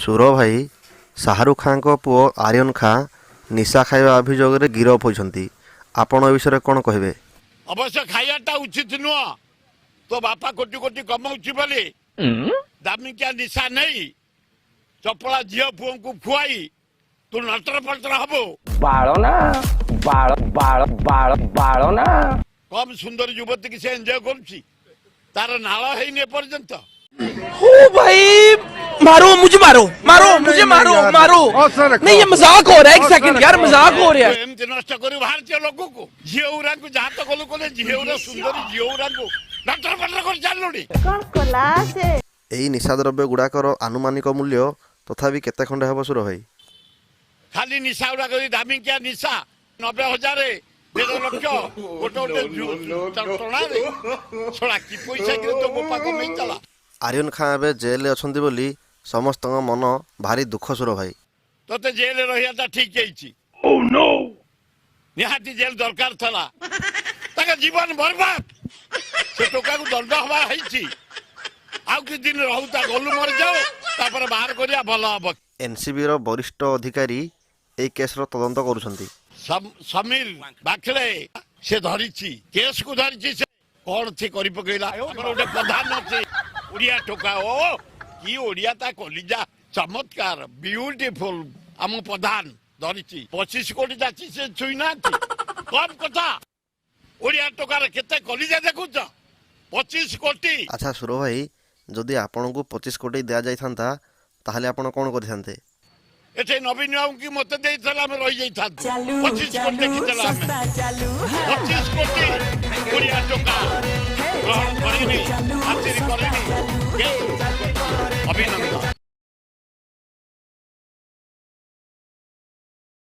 ସୁର ଭାଇ, ଶାହରୁଖ ଖାଁଙ୍କ ପୁଅ ଆର୍ୟନ ଖାଁ ନିଶା ଖାଇବା ଅଭିଯୋଗରେ ଗିରଫ ହୋଇଛନ୍ତି। ଆପଣ ଏ ବିଷୟରେ କ'ଣ କହିବେ? ଅବଶ୍ୟ ଖାଇବାଟା ଉଚିତ ନୁହଁ। ତୋ ବାପା କୋଟି କୋଟି କମାଉଛି ବୋଲି ଦାମିକିଆ ନିଶା ନେଇ ଚପଳା ଝିଅ ପୁଅଙ୍କୁ ଖୁଆଇ ତୁ ନଟର ପଟର ହବୁ। ବାଳ ନା ବାଳ ବାଳ ବାଳ ବାଳ ନା। କମ ସୁନ୍ଦର ଯୁବତୀକି ସେ ଏନ୍ଜୟ କରୁଛି, ତାର ନାଳ ହେଇନି ଏପର୍ଯ୍ୟନ୍ତ। ओ भाई, मारो मुझे, मारो मारो मुझे, मारो मारो। नहीं, ये मजाक हो रहा है। एक सेकंड यार, मजाक हो रहा है। ଏମିତି ନଷ୍ଟ କରି ଭାରତୀୟ ଲୋକକୁ, ଝିଅ ଗୁରାଙ୍କୁ ଯାହା ତ କଲୁ କଲେ, ଝିଅ ଗୁରା ସୁନ୍ଦରୀ ଝିଅ ଗୁରାଙ୍କୁ ନଟର ପଟର କରି ଚାଲିଲୁଣି। କଣ କଲା ସେ? ଏହି ନିଶାଦ୍ରବ୍ୟ ଗୁଡ଼ାକର ଆନୁମାନିକ ମୂଲ୍ୟ ତଥାପି କେତେ ଖଣ୍ଡେ ହେବ, ସୁର ଭାଇ? ଖାଲି ନିଶା ଗୁଡାକ ଏଇ ଦାମିକିଆ ନିଶା 90,000, 1.5 ଲକ୍ଷ ଗୋଟେ ଗୋଟେ ଟଣାରେ। ଶଳା, କି ପଇସା କିରେ ତୋ ବୋପା କମେଇଥିଲା? ଆର୍ୟନ ଖାଁ ଏବେ ଜେଲରେ ଅଛନ୍ତି ବୋଲି ସମସ୍ତଙ୍କ ମନ ଭାରି ଦୁଃଖ, ସୁର ଭାଇ। ତତେ ଜେଲରେ ରହିବାଟା ଠିକ ହେଇଛି। ନିହାତି ଜେଲ ଦରକାର ଥିଲା। ତାଙ୍କ ଜୀବନ ବର୍ବାଦ। ସେ ଟୋକାକୁ ଦଣ୍ଡ ହବା ହେଇଛି। ଆଉ କିଛି ଦିନ ରହୁ, ତା ଗଲୁ ମରିଯାଉ, ତାପରେ ବାହାର କରିବା ଭଲ ହବ। ଏନ୍ସିବିର ବରିଷ୍ଠ ଅଧିକାରୀ ଏହି କେସ୍ର ତଦନ୍ତ କରୁଛନ୍ତି। ସମୀର ବାଖଳେ ସେ ଧରିଛି, କେସକୁ ଧରିଛି। ସେ କଣ ସେ କରି ପକେଇଲା? ଆମର ଗୋଟେ ପ୍ରଧାନ ଅଛି, ଓଡିଆ ଟୋକା। ଓ କି ଓଡିଆ, ତା କଲିଜା ଚମତ୍କାର, ବିୟୁଟିଫୁଲ। ଆମ ପ୍ରଧାନ ଧରିଛି, 25 କୋଟି ଯାଚି ସେ ଛୁଇଁ ନାହାନ୍ତି। କମ କଥା? ଓଡିଆ ଟୋକାର କେତେ କଲିଜା ଦେଖୁଛ? 25 କୋଟି। ଆଚ୍ଛା ସୁର ଭାଇ, ଯଦି ଆପଣଙ୍କୁ 25 କୋଟି ଦିଆଯାଇଥାନ୍ତା, ତାହେଲେ ଆପଣ କ'ଣ କରିଥାନ୍ତେ? ଏଠି ନବୀନ ବାବୁଙ୍କୁ ମତେ ଦେଇଥିଲା, ଆମେ ରହିଯାଇଥାନ୍ତୁ। 25 କୋଟି ଦେଖିଥିଲା ଆମେ। 25 କୋଟି ଓଡିଆ ଟୋକା ଗ୍ରହଣ କରିନି, ଖାତିରି କରିନି। ଅଭିନନ୍ଦନ।